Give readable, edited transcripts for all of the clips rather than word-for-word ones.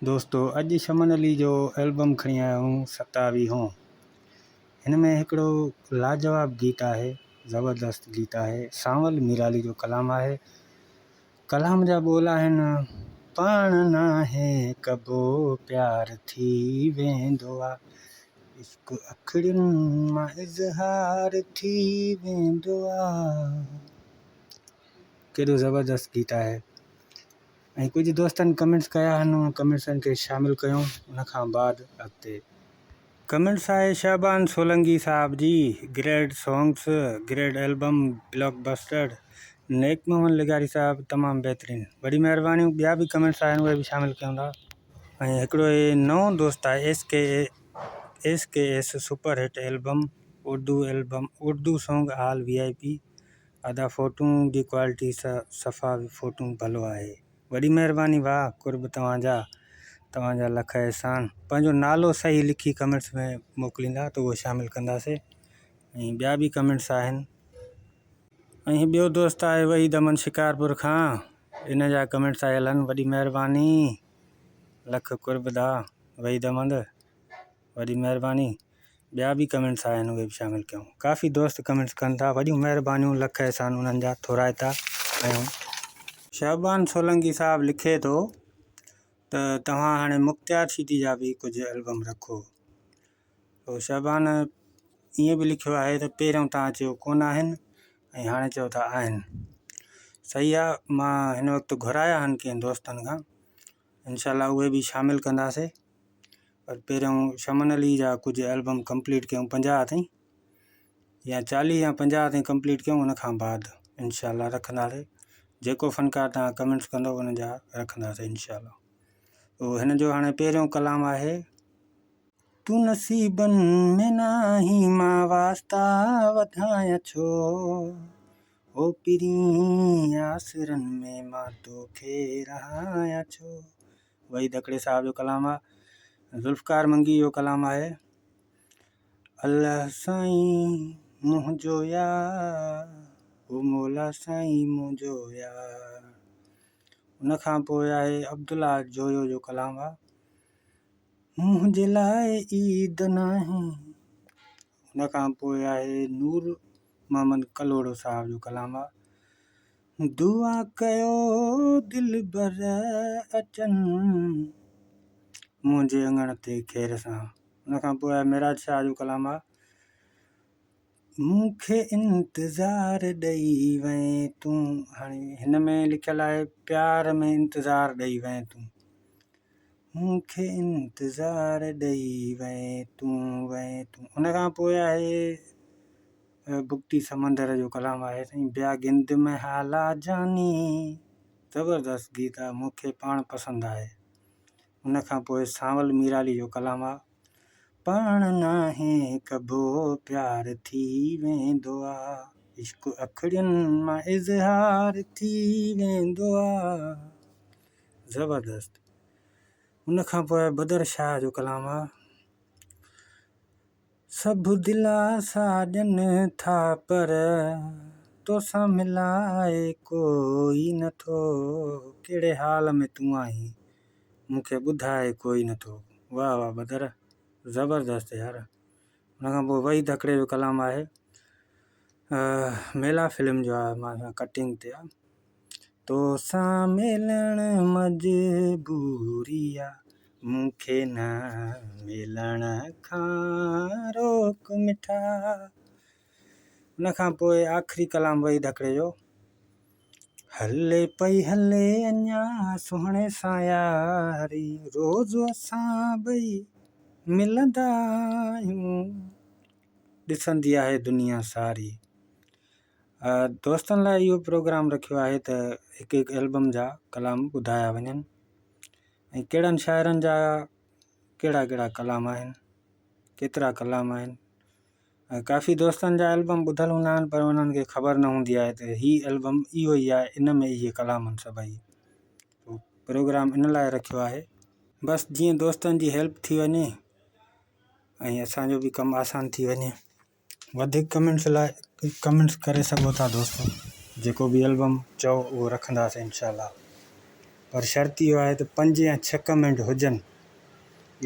دوستو اڄ شمن علي جو البم کڻي آيا آهيون ستاويهون هن ۾ هڪڙو لاجواب گيت آهي زبردست گيت آهي سانول ميرالي جو ڪلام آهي ڪلام جا ٻول آهن پاڻ ناهي ڪبو پيار ٿي ويندو آ عشق اکڙين مان اظهار ٿي ويندو آ ڪيڏو زبردست گيت آهي ۽ ڪجهه دوستن ڪمينٽس ڪيا آهن انهن ڪمينٽسن کي شامل ڪيون ان کان بعد اڳتي. ڪمينٽس آهي شعبان سولنگي صاحب جي great songs great album blockbuster Nek Muhammad لغاري صاحب تمام بهترين وڏي مهربانيون ٻيا به ڪمينٽس آهن اهي به شامل ڪيون ٿا. ۽ هڪڙو هي نئون دوست آهي S K S K S super hit album Urdu album Urdu song all V I P ادا فوٽون جي ڪوالٽي صفا فوٽون ڀلو آهي. وڏي مهرباني ڀاء قرب توهان جا توهان جا لک احسان پنهنجو نالو صحيح لکي ڪمينٽس ۾ موڪليندا ته اهو شامل ڪنداسي ۽ ٻيا به ڪمينٽس آهن ۽ هي ٻيو دوست آهي وحيد احمد شڪارپور کان ان جا ڪمينٽس آيل آهن وڏي مهرباني لک قرب دا وحيد احمد وڏي مهرباني ٻيا به ڪمينٽس آيا آهن اهي به شامل ڪيون ڪافي دوست ڪمينٽس ڪن ٿا وڏيون مهربانيون لک احسان انهن جا ٿورائتا آهيون. شعبان سولنگي صاحب لکي ٿو ته توهان هاڻي مختيار شيدي جا به ڪجهه البم رکو تو شعبان ائين به لکيو آهي ته پهريون توهان چيو ڪونه آهن ۽ هاڻي چئو ٿا آهن صحيح آهي مان هن وقت گهرايا آهن ڪنهن دوستن کان انشاء الله اهي به شامل ڪنداسي پر پهريون شمن علي جا ڪجهه البم ڪمپليٽ ڪيون پنجاهه تائين يا چاليهه يا پنجاهه تائين ڪمپليٽ ڪيون ان کان بعد انشاء الله رکنداسي جيڪو فنڪار تان ڪمينٽس ڪندو ان جا رکنداسي انشاء الله تو هن جو هاڻي پهريون ڪلام آهي. تون نصيبن ۾ ناهين مان واسطا وڌايان ڇو او پرين آسرن ۾ مان توکي رهايان ڇو. وحيد هڪڙي صاحب جو ڪلام آهي. ذوالفقار منگي جو ڪلام آهي. الله سائين منهنجو يار او مولا سائين منهنجو يار. ان کان پوء آهي عبدالله جويو جو ڪلام آهي. منهنجي لاء عيد ناهي. ان کان پوء آهي نور محمد ڪلهوڙو صاحب جو ڪلام آ. دعا ڪيو دلبر اچن منهنجي اڱڻ تي خير سان. ان کان پوء آهي معراج شاهه جو ڪلام آ. مون کي انتظار ڏئي وئين تون. هاڻي هن ۾ لکيل آهي پيار ۾ انتظار ڏئي وئين تون. مون کي انتظار ڏئي وئين تون وئين تون. ان کان پوء آهي بگٽي سمندر جو ڪلام آهي سائين بيا گند ۾ هالا جاني زبردست گيت آ مون کي پاڻ پسند آهي ان کان پوء سانول ميرالي جو ڪلام آ پاڻ ناهي ڪبو پيار ٿي ويندو آ عشق اکڙين مان اظهار ٿي ويندو آ زبردست ان کان پوء بدر شاهه جو ڪلام آ سڀ دلاسا ڏين ٿا پر توسان ملائي ڪوئي نٿو ڪهڙي حال ۾ تون آهين مون کي ٻڌائي ڪوئي نٿو واهه واهه بدر زبردست يار ان کان پوء وحيد هڪڙي جو ڪلام آهي ميلا فلم جو آهي مان ڪٽنگ تي آهي توسان ملڻ مجبوري آ، مون کي نه ملڻ کان روڪ مٺا. ان کان پوء آخري ڪلام وحيد هڪڙي جو، هلي پئي هلي اڃا سهڻي سان ياري، روز اسان ٻئي ملندا آهيون، ڏسندي آهي دنيا ساري. دوستن لاء اهو پروگرام رکيو آهي ته هڪ هڪ البم جا ڪلام ٻڌايا وڃن ۽ ڪهڙن شاعرن جا ڪهڙا ڪهڙا ڪلام آهن ڪيترا ڪلام آهن ۽ ڪافي دوستن جا البم ٻڌل هوندا آهن پر انهن کي خبر نه هوندي آهي ته هي البم اهو ئي آهي ان ۾ اهي ڪلام آهن سڀئي پروگرام ان لاء رکيو آهي بس جيئن دوستن جي هيلپ ٿي وڃي ۽ اسانجو به ڪم آسان ٿي وڃي. وڌيڪ ڪمينٽس لاء ڪمينٽس ڪري سگهو ٿا دوستو جيڪو به البم چئو اهو رکنداسين انشاء الله. پر شرط اهو آهي ته پنج يا ڇهه ڪمينٽ هجن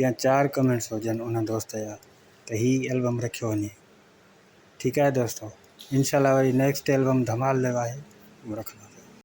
يا چار ڪمينٽس هجن ان دوست جا ته هي البم رکيو وڃي ٺيڪ آهي دوستو انشاء الله وري نيڪسٽ البم ڌمال جو آهي اهو رکنداسين.